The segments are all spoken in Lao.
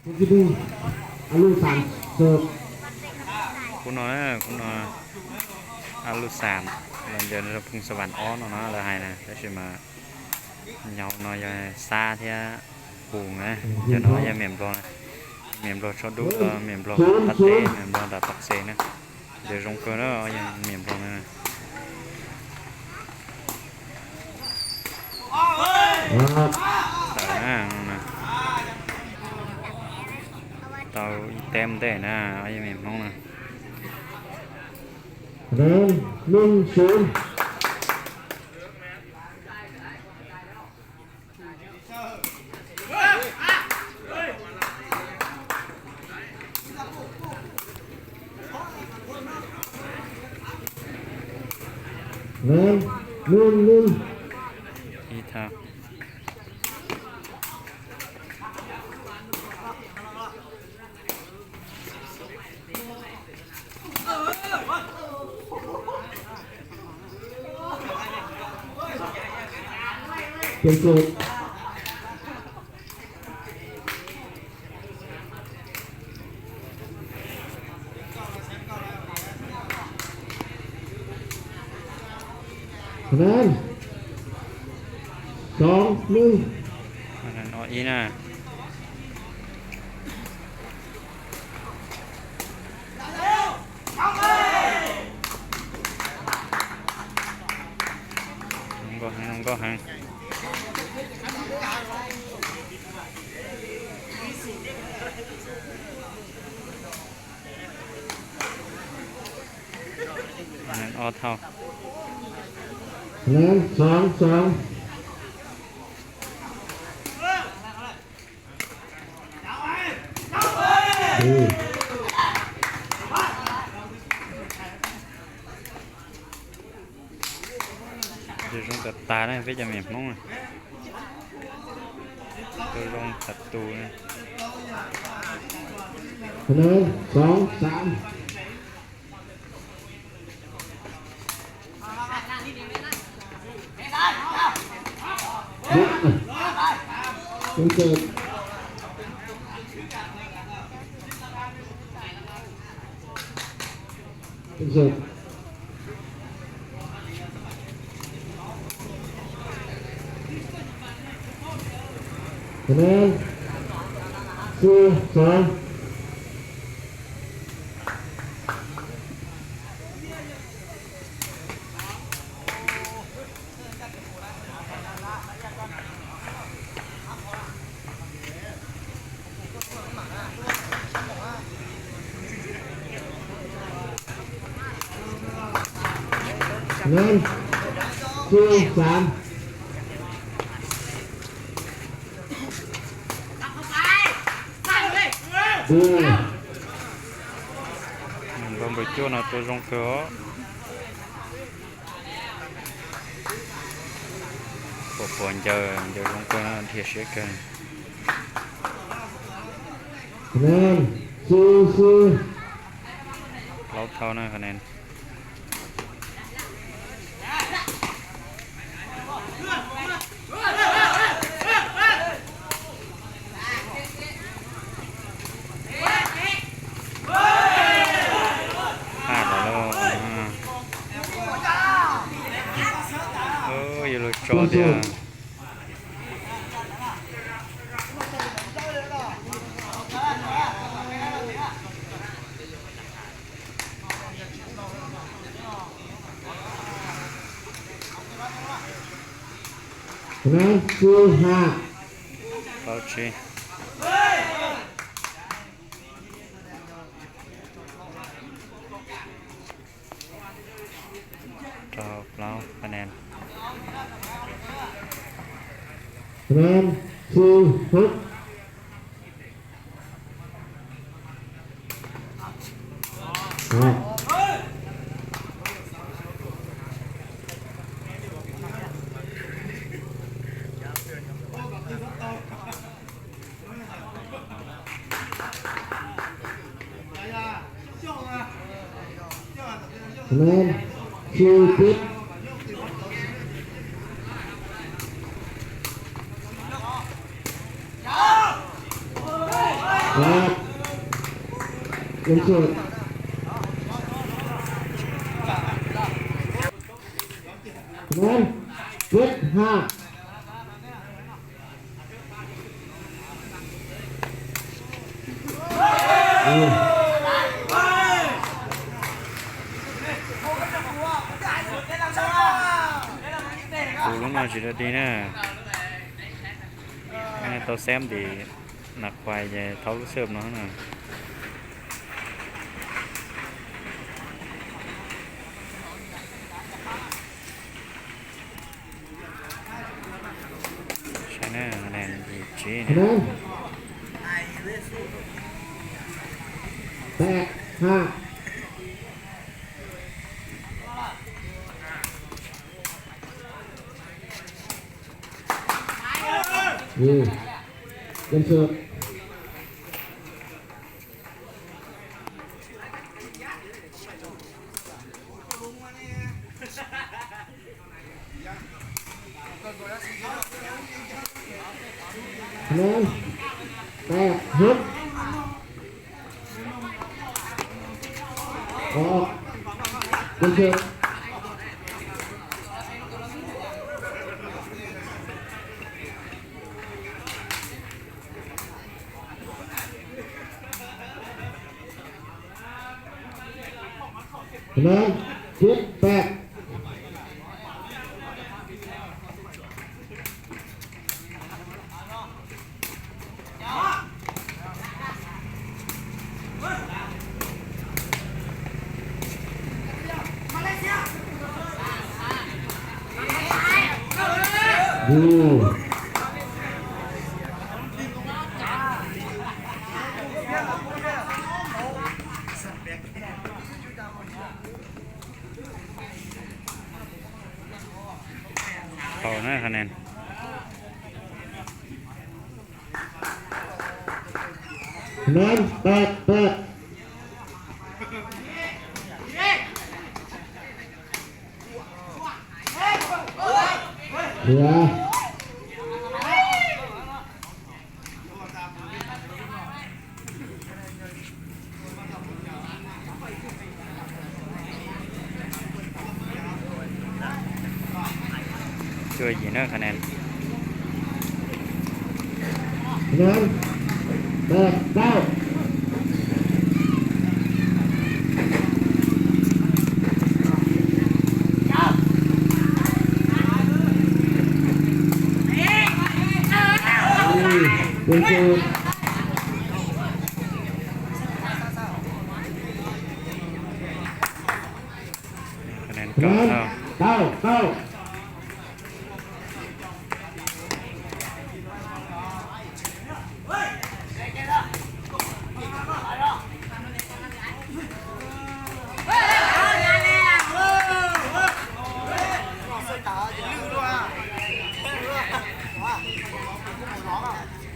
ທີ່ດີອາລຸສານເສີບ ຄຸນນອນ ຄຸນນອນ ອາລຸສານ ເດີນເທິງສະຫວັນອອນເນາະ ລະໃຫ້ນະ ແລ້ວຊິມາເຍົານ້ອຍ ຊາເທຍປູງນະ ເຈົ້ານ້ອຍ ແມ່ນບໍ່ ແມ່ນບໍ່ ຊອດດຸ ແມ່ນບໍ່ ພັດເຕ ແມ່ນບໍ່ ດາປັກເຊນະ. Để rung cơ đó, ôi, mỉm lòng này. Tao nè, nè. Tao tem tệ nè, ôi, mỉm lòng nè. Lên, lên, xuống. ໜຶ່ງ ໜຶ່ງ ໜຶ່ງ ອີທາ ປ່ຽນສູດ ຄະແນນ ສອງ ໜຶ່ງ ອັນນັ້ນອອກອີນະ. ອັນນັ້ນອອກເທົ່າ ຄະແນນ ສອງ ສອງ. ເດີ ຈະລົງກັບຕານະ ເວຈາແມ່ນມອງນະ ຈະລົງປະຕູນະ ຄະແນນ ສອງ ສາມ. ຄະແນນ ສີ່ ສອງ. ໜຶ່ງ ສອງ ສາມ. ເບິ່ງໄປຈົວນເອົາໂຕຊົງເກີ ບໍ່ຄວນເຈີ ເດີລົງເກີນເທເຊເກີນ ຄະແນນ ສີ່ ສີ່. ລອບເທົ່ານະຄະແນນ. ພາດແລ້ວ ເອີ ຢາໂລຈອດເດ. ຄະແນນ ສີ່ ຫ້າ. ເກົ້າ ສີ່. ເຈົ້າລາວຄະແນນ ຄະແນນ ສີ່ ຫົກ. ຄະແນນ ສີ່ ເຈັດ. ເປັນສູດ ຄະແນນ ເຈັດຫ້າ. ໂອ້ ລົງມາຊິໄດ້ດີນະ ເອີ ໂຕແຊມດີ ໜັກກວ່າໃຫຍ່ເທົ່າລູກເສີບເນາະ. ຊະນະແນນ ບີຈີ ຄະແນນ ແປດຫ້າ. ອືມ ເປັນເສີບ. ຄະແນນ ແປດຫົກ. ອອກ ເປັນເສີບ. ຄະແນນ ເຈັດແປດ. ເຂົ້ານະຄະແນນ. ຄະແນນ ແປດແປດ. ເຫຼືອ ຊ່ວຍຍິງເດີຄະແນນ. ຄະແນນ ແປດເກົ້າ. ຄະແນນ ຄະແນນ ເກົ້າເທົ່າ. ເກົ້າເທົ່າ.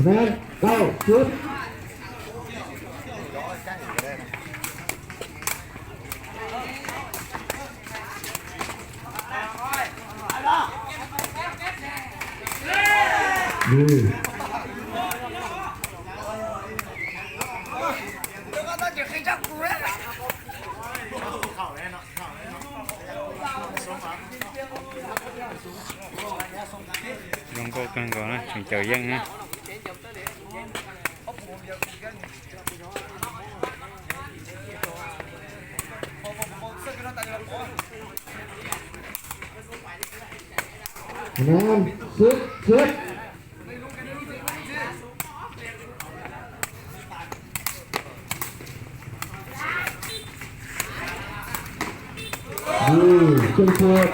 ແມ່ນ ເກົ້າ ຈຸດ. ລອງກໍກັນກ່ອນນະ ເຈົ້າເຢີ້ງນະ. ຄະແນນ ສິບ ສິບ. ດີ ເກັ່ງຂວດ.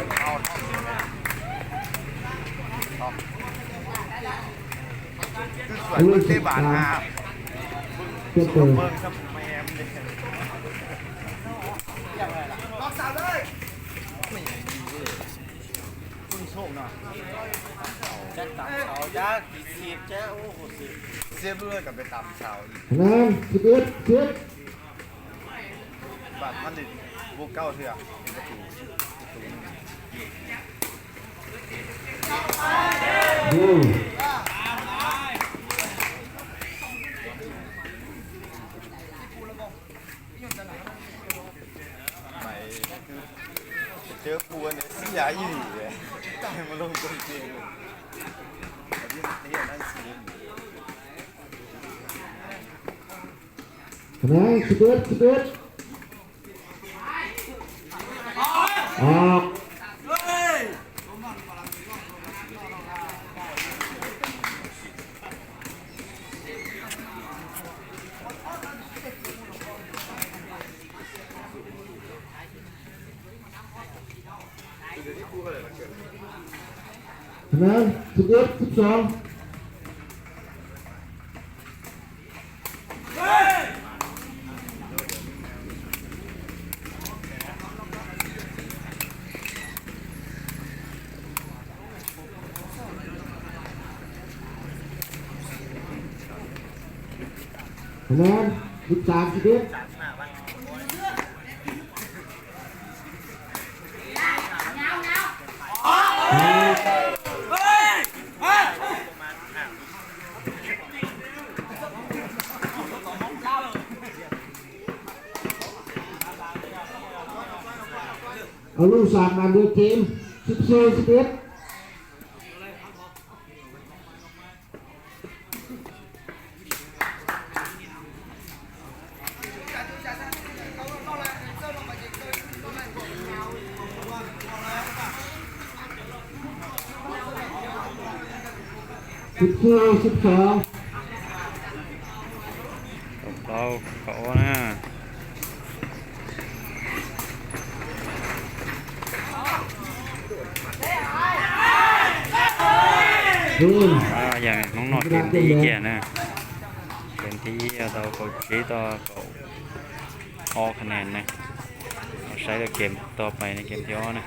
ຄືສວນເບິ່ງເຕະບານຫາ ເຈັບໂຕ ເບິ່ງໂຊກເນາະ ຈັກຕາມເສົາ ຈັກ ຕິດສິບ ຈັກ ໂອ້ໂຫ. ເຊບລູກນັ້ນກໍໄປຕຳຊາວອີກ. ຄະແນນ ສິບເອັດ ສິບ. ບາດມາດຣິດບໍ່ເກົ້າເທື່ອ ເປັນປະຕູ ປະຕູໜຶ່ງ. ໄປ ເຈີຄູອັນນີ້ເສຍອີ່ຫຼີເດ ມາລົງຕົວເກມ ຄະແນນ ສິບເອັດ ສິບເອັດ. ອອກ. ຄະແນນ ສິບເອັດ ສິບສອງ. ຄະແນນ ສິບສາມ ສິບເອັດ. ອາຍຸສາມອັນເດີ ທີມ ສິບສີ່ ສິບເອັດ. ສິບສີ່ ສິບສອງ. ເອົາ ເອົານະ. ອືມ ອ່າ ຢ່າງນ້ອງໆ ເກມທີ່ເກຍນະ ເກມທີ່ເອົາເກົາຈີ່ຕໍ່ເກົາອໍຄະແນນນະ ເອົາໃຊ້ກັບເກມຕໍ່ໄປໃນເກມທີ່ອໍນະ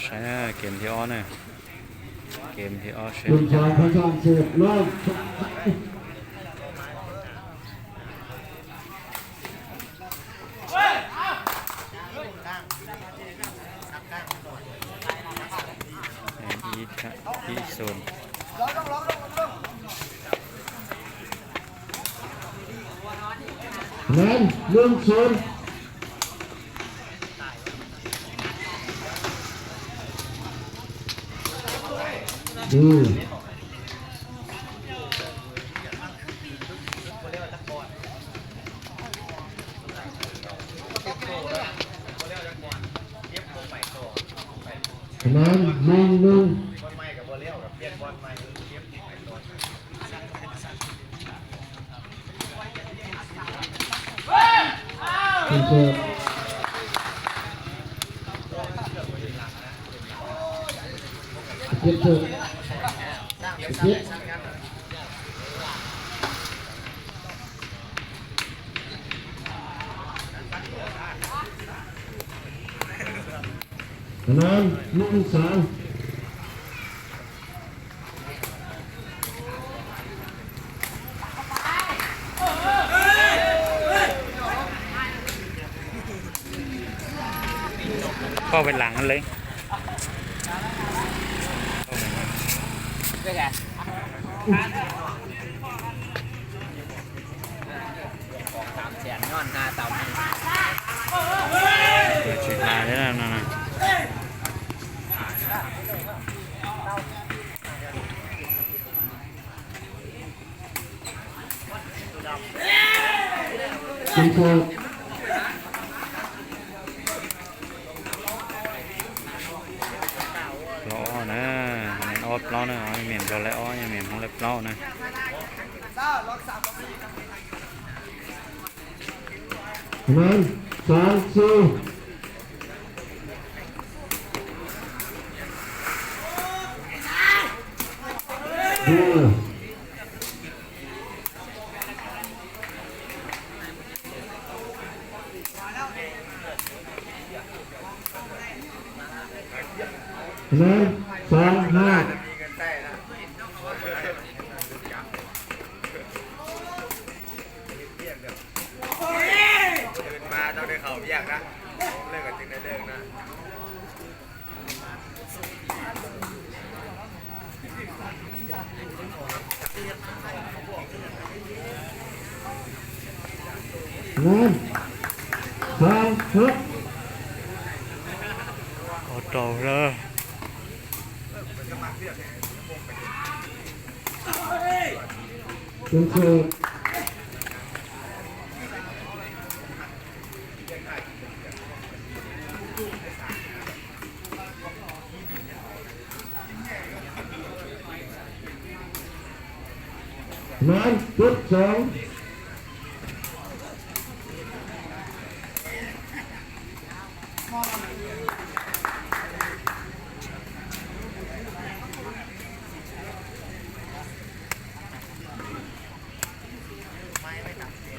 ໃຊ້ນະ ເກມທີ່ອໍນະ ເກມທີ່ອໍເຊ ເປັນຝ່າຍຂອງສາມເສດ ເລີ່ມ. ອີກ ອີກໂຊນ ແມ່ນ ໜຶ່ງສູນ. ອືມ ປະມານໜຶ່ງໜຶ່ງ. ເປັນເກີດ ເປັນເກີດ ເປັນເກີດ. ຄະແນນ ໜຶ່ງສອງ. ເຂົ້າໄປຫຼັງຫັ້ນເລີຍ ເປັນຫຍັງ? ສາມແສນຍ້ອນຫ້າຕຳ ເປີດຊິມາເດ້ອນັ້ນນະ. ເປັນໂຊດ ລໍນະ ແມ່ນອອບລໍນະ ແມ່ນບໍ່ແລອໍ ແມ່ນບໍ່ແລລໍນະ. ປະມານສາມສີ່. ຄະແນນ ສອງຫ້າ. ອອກຍາກນະ ເລີກກໍຈຶ່ງໄດ້ເລີກນະ. ນັ້ນ ສອງ ຫົກ ອອກຕໍ່ເດີ ເປັນເຂດ. ໜຶ່ງຈຸດສອງ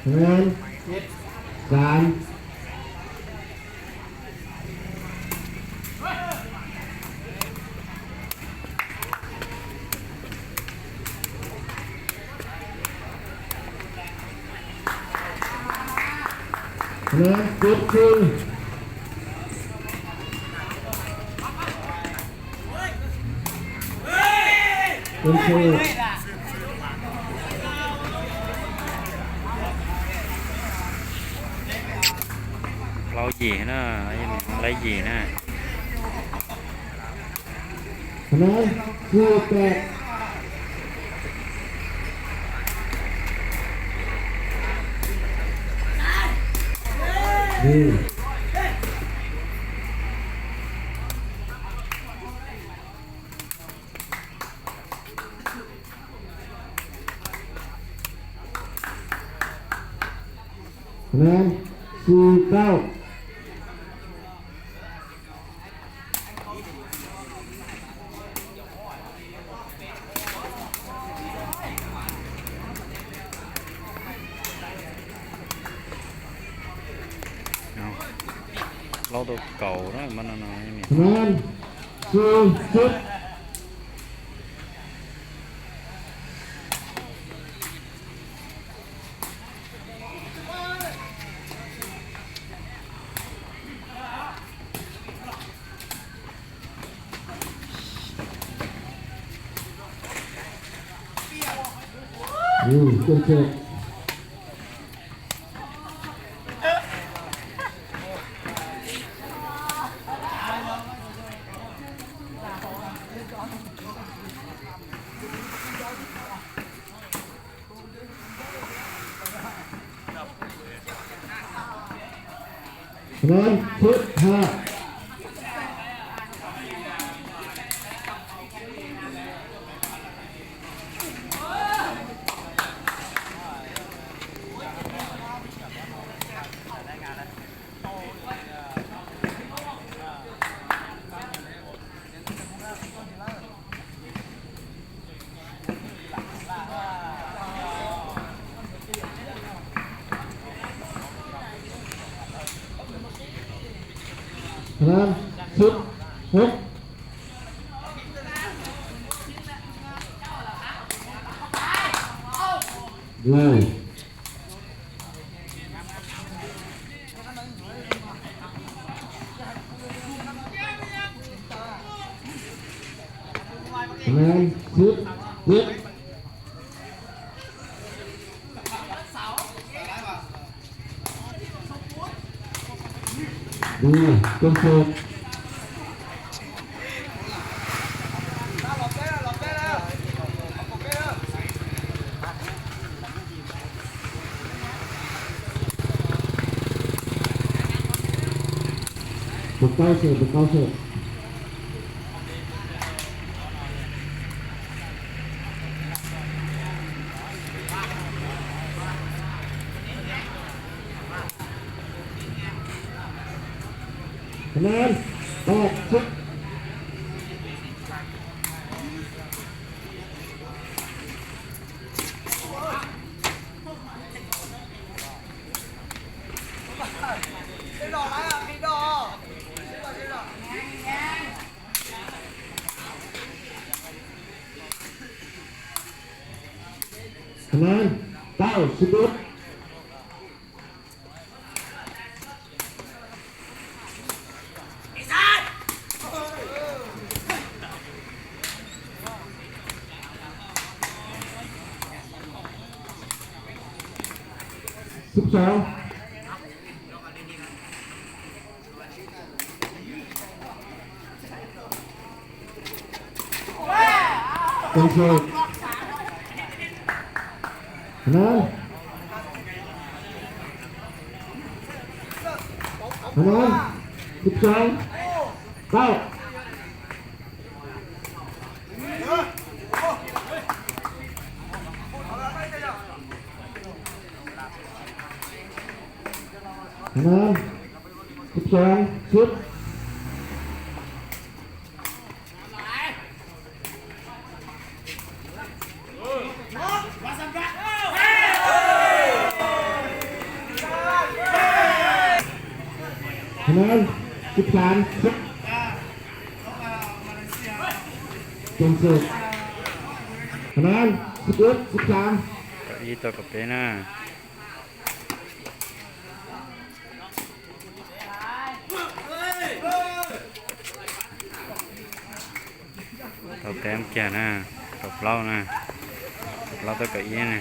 ແມ່ນ ສາມ ຄະແນນ ເຈັດ ສີ່ ເປັນເຂດ. ລາວເຢນະ ລາວເຢນະ. ຄະແນນ ສີ່ ແປດ ດີ. ຄະແນນ ສີ່ ເກົ້າ. ເອົາ ລາວໂຕເກົ່ານະ ມັນອັນນັ້ນ ຄະແນນ ສີ່ ສິບ. ອືມ ເກັ່ງໆ. ຄະແນນ ສິບຫ້າ. ສາມ ສິບ ຫົກ. ຄະແນນ ສິບ ເຈັດ. ດີ ເກັ່ງເສີບ. ບຸກເກົ້າເສີບ ບຸກເກົ້າເສີບ. ຄະແນນ ແປດ ສິບ. ຄະແນນ ເກົ້າ ສິບເອັດ. ສິບສອງ ເປັນເສີບ ຄະແນນ ຄະແນນ ສິບສອງ ເກົ້າ ຄະແນນ ສິບສອງ ສິບ ຄະແນນ ສິບສາມ ສິບ ເປັນເສີບ ຄະແນນ ສິບເອັດ ສິບສາມ ເກົ້າອີ່ຕໍ່ກັບເປນາ. ເຕົາແຕ້ມເກຍນະ ຕົບເຫຼົ້ານະ ຕົບເຫຼົ້າຕົວກະອີນະ.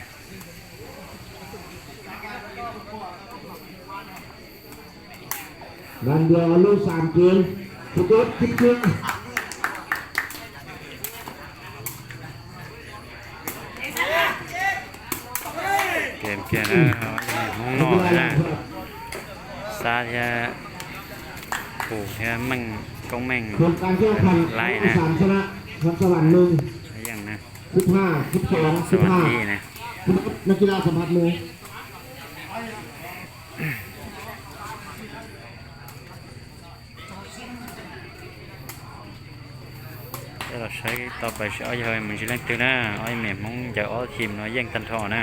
ດ້ານດຽວເອົາລູກສາມເກມ ສິບເອັດ ສິບເຈັດ. ເກມເກມນະ ຫ້ອງນອນນະ ຊາດແທ້ ໂອ້ ແທ້ ມັງ ກົງແມ່ງ ຜົນການແຂ່ງຂັນ ຫຼາຍນະ ສາມຊະນະ ນະຄອນສະຫວັນໜຶ່ງ ອີຫຍັງນະ ສິບຫ້າ ສິບສອງ ສິບຫ້າ ສະຫວັນດີນະ ນັກກິລາສຳຜັດມື. ແລ້ວເຮົາໃຊ້ຕໍ່ໄປ ຊິເອົາເຮົາມັນຊິແລ່ນຕື່ນນະ ເອົາແມ່ມອງຢາກເອົາທີມເນາະ ແຍ່ງຕັນທໍ່ນະ.